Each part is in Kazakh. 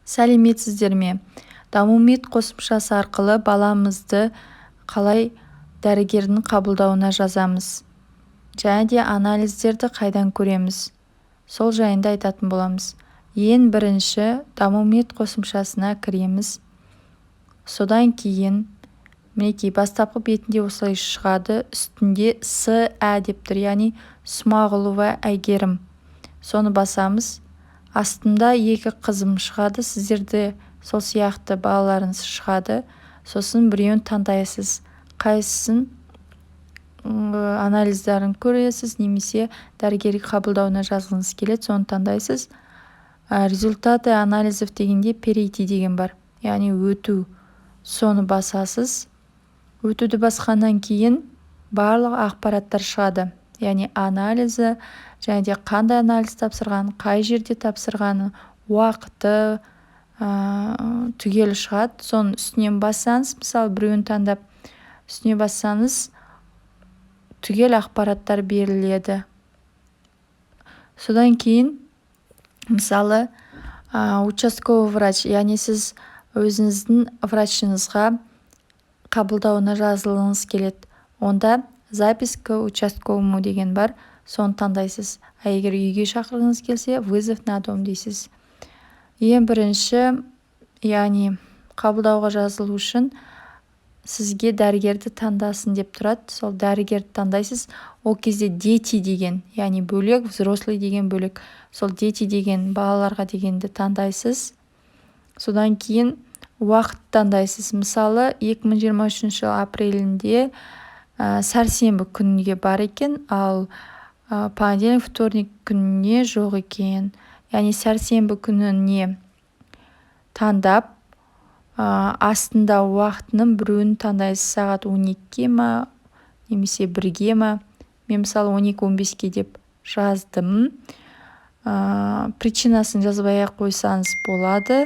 Сәлеметсіздер ме? Дамумед қосымшасы арқылы баламызды қалай дәрігердің қабылдауына жазамыз және де анализдерді қайдан көреміз, сол жайында айтатын боламыз. Ең бірінші Дамумед қосымшасына кіреміз. Содан кейін, мінекей, бастапқы бетінде осылай шығады. Үстінде «С Ә» деп тұр, яғни Смағұлова Әйгерім. Соны басамыз. Астында екі қызым шығады, сіздерде сол сияқты балаларыңыз шығады. Сосын біреуін таңдайсыз, қайсысын анализдарын көресіз немесе дәрігер қабылдауына жазғыңыз келеді, соны таңдайсыз. «Результаты анализов» дегенде «Перейти» деген бар, яғни өту. Соны басасыз. Өтуді басқаннан кейін барлық ақпараттар шығады, яғни анализі және де қандай анализ тапсырған, қай жерде тапсырғаны, уақыты түгел шығады. Соның үстінен бассаңыз, мысалы, біреуін таңдап, үстіне бассаңыз, түгел ақпараттар беріледі. Содан кейін, мысалы, участковый врач, яғни сіз өзіңіздің врачыңызға қабылдауына жазылғыңыз келеді, онда «Запись к участковому» деген бар, соны таңдайсыз. А егер үйге шақырғыңыз келсе, «Вызов на дом» дейсіз. Ең бірінші, яғни қабылдауға жазылу үшін сізге дәрігерді таңдасын деп тұрады. Сол дәрігерді таңдайсыз. Ол кезде «Дети» деген, яғни бөлек, «Взрослый» деген бөлек. Сол «Дети» деген, балаларға дегенді таңдайсыз. Содан кейін уақыт таңдайсыз. Мысалы, 2023 жыл апрелінде сәрсенбі күнге бар екен, ал понедельник, вторник күніне жоқ екен. Яғни сәрсенбі күніне таңдап, астында уақытының біреуін таңдайсыз: сағат 12-ге ма немесе 1-ге ма. Мен, мысалы, 12:15-ке деп жаздым. Причинасын жазбай ақ қойсаңыз болады.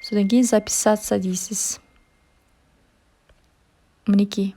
Содан кейін «Записаться» дейсіз. Мінекей.